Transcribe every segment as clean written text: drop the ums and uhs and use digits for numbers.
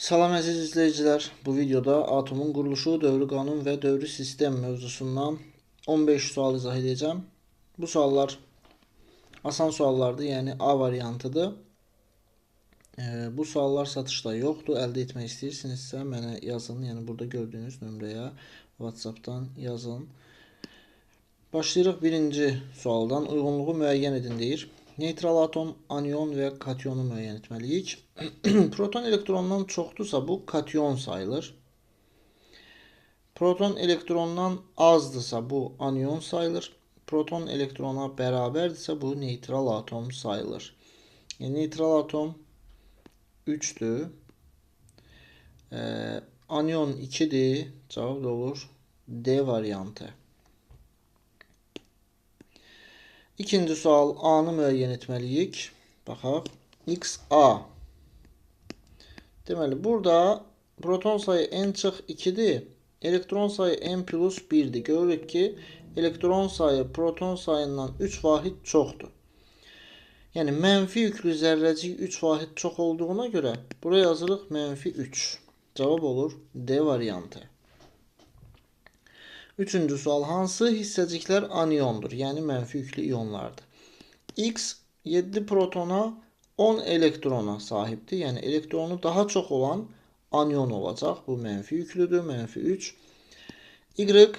Salam əziz izləyicilər, bu videoda atomun quruluşu, dövrü qanun və dövrü sistem mövzusundan 15 sual izah edəcəm. Bu suallar asan suallardır, yəni A variantıdır. Bu suallar satışda yoxdur. Əldə etmək istəyirsinizsə mənə yazın, yəni burada gördüyünüz nömrəyə WhatsApp-dan yazın. Başlayırıq birinci sualdan. Uyğunluğu müəyyən edin deyir. Neytral atom, anion və katyonu müəyyən etməliyik. Proton elektrondan çoxdursa bu katyon sayılır. Proton elektrondan azdırsa bu anion sayılır. Proton elektrona bərabərdirsə bu neytral atom sayılır. Yəni, neytral atom 3-dür. Anion 2-dir. Cavab da olur D variantı. İkinci sual, A-nı müəyyən etməliyik. Baxaq, XA. Deməli, burada proton sayı N çıx 2-dir, elektron sayı N plus 1-dir. Görürük ki, elektron sayı proton sayından 3 vahid çoxdur. Yəni, mənfi yüklü zərrəcik 3 vahid çox olduğuna görə buraya yazırıq mənfi 3. Cavab olur D variantı. Üçüncü sual, hansı hissəciklər aniondur? Yəni, mənfi yüklü iyonlardır. X 7 protona 10 elektrona sahibdir. Yəni, elektronu daha çox olan anion olacaq. Bu mənfi yüklüdür, mənfi 3. Y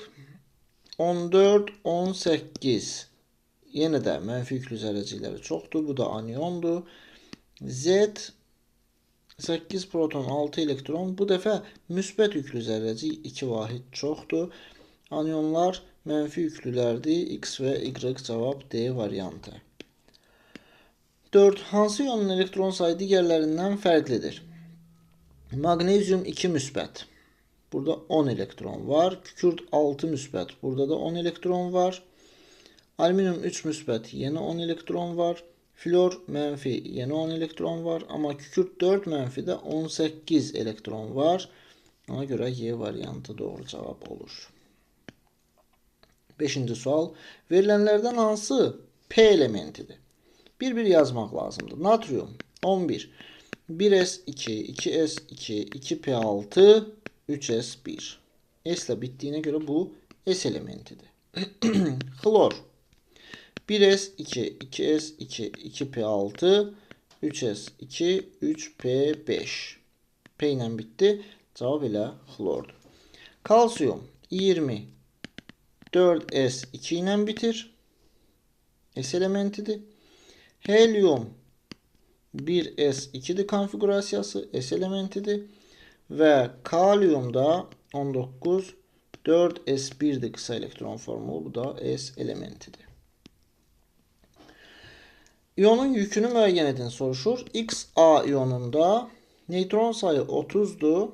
14, 18. Yenə də mənfi yüklü zərrəcikləri çoxdur. Bu da aniondur. Z 8 proton, 6 elektron. Bu dəfə müsbət yüklü zərrəcik 2 vahid çoxdur. Anionlar mənfi yüklülərdir. X və Y cavab D variantı. 4. Hansı iyonun elektron sayı digərlərindən fərqlidir? Maqnezium 2 müsbət. Burada 10 elektron var. Kükürt 6 müsbət. Burada da 10 elektron var. Alüminium 3 müsbət. Yenə 10 elektron var. Flor mənfi. Yenə 10 elektron var. Amma kükürt 4 mənfidə 18 elektron var. Ona görə Y variantı doğru cavab olur. Beşinci sual. Verilənlərdən hansı P elementidir? Bir-bir yazmaq lazımdır. Natrium 11, 1S2, 2S2, 2P6, 3S1. S ilə bitdiyinə görə bu S elementidir. Xlor 1S2, 2S2, 2P6, 3S2, 3P5. P ilə bitdi. Cavab elə xlordur. Kalsium 20, 4S2 ilə bitir. S elementidir. Helium 1S2-dir konfigurasiyası. S elementidir. Və kalium da 19, 4S1-dir qısa elektron formulu. Bu da S elementidir. İyonun yükünü müəyyən edin soruşur. XA iyonunda neytron sayı 30-dur.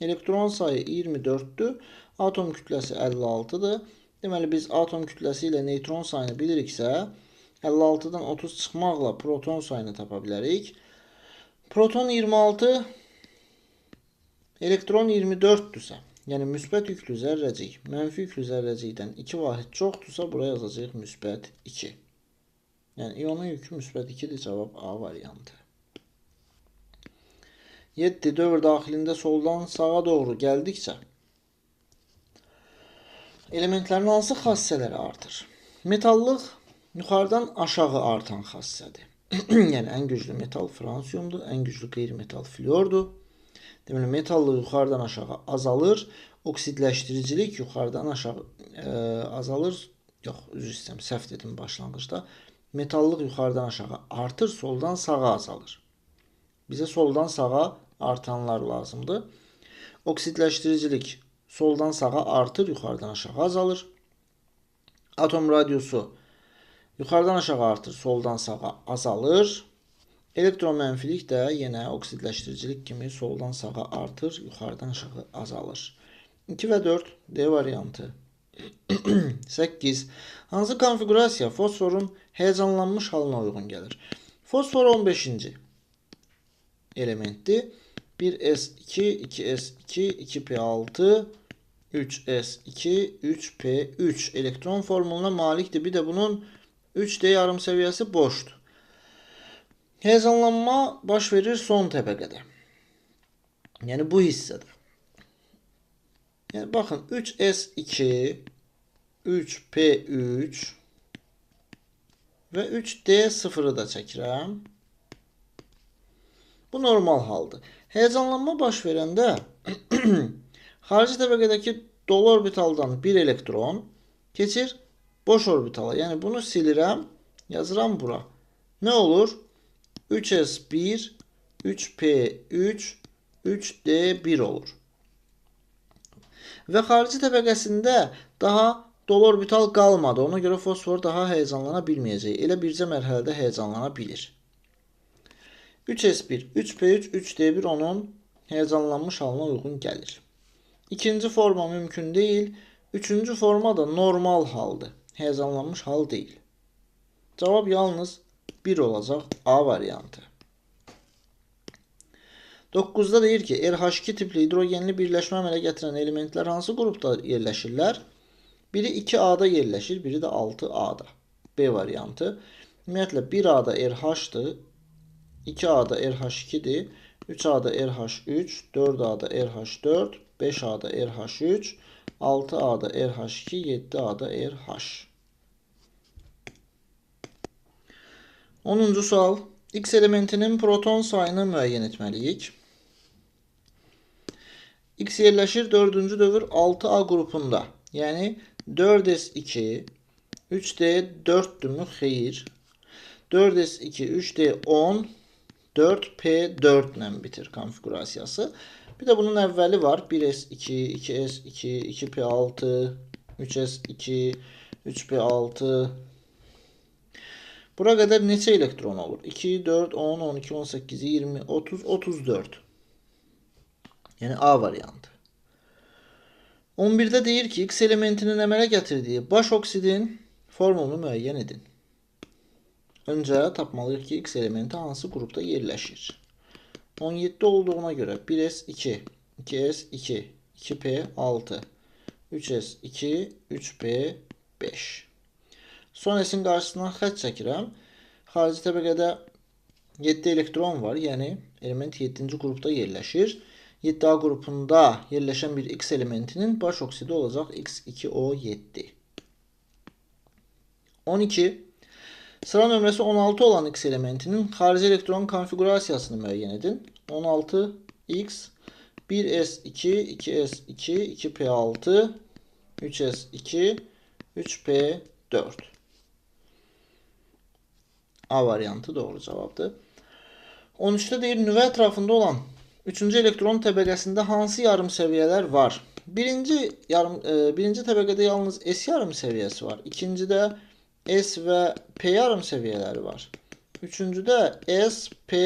Elektron sayı 24-dür. Atom kütləsi 56-dır. Deməli, biz atom kütləsi ilə neytron sayını biliriksə, 56-dan 30 çıxmaqla proton sayını tapa bilərik. Proton 26, elektron 24-dürsə, yəni müsbət yüklü zərrəcik mənfi yüklü zərrəcikdən 2 vahid çoxdursa, buraya yazacağıq müsbət 2. Yəni, iyonun yükü müsbət 2-dir, cavab A variantı. 7. Dövr daxilində soldan sağa doğru gəldikcə elementlərin hansı xassələri artır? Metallıq yuxarıdan aşağı artan xassədir. Yəni, ən güclü metal fransiumdur, ən güclü qeyri-metal flordur. Deməli, metallıq yuxarıdan aşağı azalır, oksidləşdiricilik yuxarıdan aşağı azalır. Yox, üzr istəyirəm, səhv dedim başlanğıcda. Metallıq yuxarıdan aşağı artır, soldan sağa azalır. Bizə soldan sağa artanlar lazımdır. Oksidləşdiricilik soldan sağa artır, yuxarıdan aşağı azalır. Atom radiusu yuxarıdan aşağı artır, soldan sağa azalır. Elektromənfilik də yenə oksidləşdiricilik kimi soldan sağa artır, yuxarıdan aşağı azalır. 2 və 4 D variantı. 8. Hansı konfigurasiya fosforun həyəcanlanmış halına uyğun gəlir? Fosfor 15-ci elementdir. 1S2, 2S2, 2P6, 3S2, 3P3 elektron formuluna malikdir. Bir də bunun 3D yarım səviyyəsi boşdur. Həyəcanlanma baş verir son təbəqədə. Yəni bu hissədə. Yəni baxın 3s2, 3p3 və 3d0-ı da çəkirəm. Bu normal haldır. Həyəcanlanma baş verəndə xarici təbəqədəki dolu orbitaldan bir elektron keçir boş orbitala. Yəni bunu silirəm, yazıram bura. Nə olur? 3s1, 3p3, 3d1 olur. Və xarici təbəqəsində daha dolu orbital qalmadı. Ona görə fosfor daha həyəcanlana bilməyəcək. Elə bircə mərhələdə həyəcanlana bilir. 3s1, 3p3, 3d1 onun həyəcanlanmış halına uyğun gəlir. İkinci forma mümkün deyil. Üçüncü forma da normal haldır. Həyəcanlanmış hal deyil. Cavab yalnız 1 olacaq, A variantı. 9-da deyir ki, RH2 tipli hidrogenli birləşmə əmələ gətirən elementlər hansı qrupda yerləşirlər? Biri 2A-da yerləşir, biri də 6A-da. B variantı. Ümumiyyətlə, 1A-da RH-dır, 2A-da RH2-dir, 3A-da RH3, 4A-da RH4, 5A-da RH3, 6A-da RH2, 7A-da RH. 10-cu sual. X elementinin proton sayını müəyyən etməliyik. X yerləşir 4-cü dövr 6A qrupunda. Yəni 4S2, 3D 4-dürmü? Xeyr. 4S2, 3D 10, 4P4 ilə bitir konfiqurasiyası. Bir də bunun əvvəli var. 1S2, 2S2, 2P6, 3S2, 3P6. Bura qədər neçə elektron olur? 2, 4, 10, 12, 18, 20, 30, 34. Yəni A variantı. 11-də deyir ki, X elementinin əmələ gətirdiyi baş oksidin formulunu müəyyən edin. Öncə tapmalıyıq ki, X elementi hansı qrupda yerləşir. 17 olduğuna görə 1S2, 2S2, 2P6, 3S2, 3P5. Son S-in qarşısından xətt çəkirəm. Xarici təbəqədə 7 elektron var. Yəni element 7-ci qrupda yerləşir. 7A qrupunda yerləşən bir X elementinin baş oksidi olacaq X2O7. 12. Sıra nömrəsi 16 olan X elementinin xarici elektron konfiqurasiyasını müəyyən edin. 16X, 1S2, 2S2, 2P6, 3S2, 3P4. A variantı doğru cavabdır. 13-də deyir, nüvə ətrafında olan 3-cü elektron təbəqəsində hansı yarım səviyyələr var? Birinci təbəqədə yalnız S yarım səviyyəsi var. İkincidə S və P yarım səviyyələri var. Üçüncüdə S, P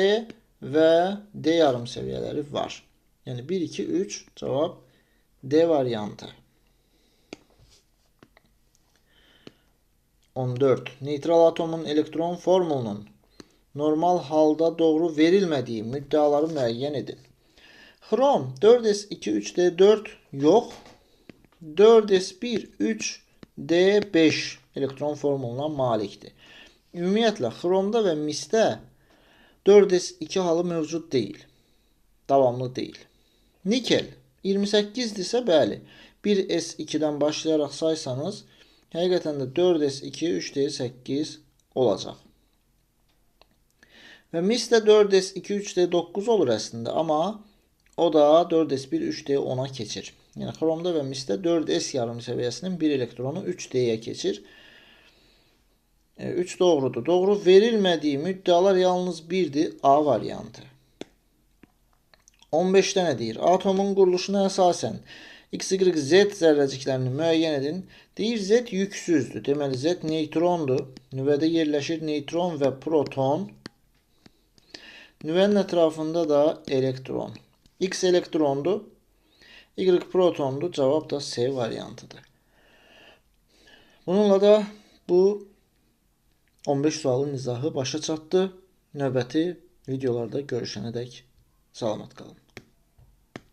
və D yarım səviyyələri var. Yəni 1, 2, 3 cavab D variantı. 14. Neytral atomun elektron formulunun normal halda doğru verilmədiyi müddəaları müəyyən edin. Xrom 4S2, 3D4 yox, 4S1, 3D5 elektron formuluna malikdir. Ümumiyyətlə, xromda və misdə 4S2 halı mövcud deyil, davamlı deyil. Nikel 28-dirsə, bəli, 1S2-dən başlayaraq saysanız, həqiqətən də 4S2, 3D8 olacaq. Və mis də 4S2, 3D9 olur əslində, amma o da 4S1, 3D10-a keçir. Yəni, xromda və misdə 4S yarım səviyyəsinin bir elektronu 3D-yə keçir. 3 doğrudur. Doğru verilmədiyi müddəalar yalnız 1-dir. A variantı. 15-də nə deyir? Atomun quruluşuna əsasən X, Y, Z zərrəciklərini müəyyən edin. Deyir, Z yüksüzdür. Deməli, Z neytrondur. Nüvədə yerləşir neytron və proton. Nüvənin ətrafında da elektron. X elektrondur. Y protondur. Cavab da C variantıdır. Bununla da bu 15 sualın izahı başa çatdı. Növbəti videolarda görüşənə dək salamat qalın.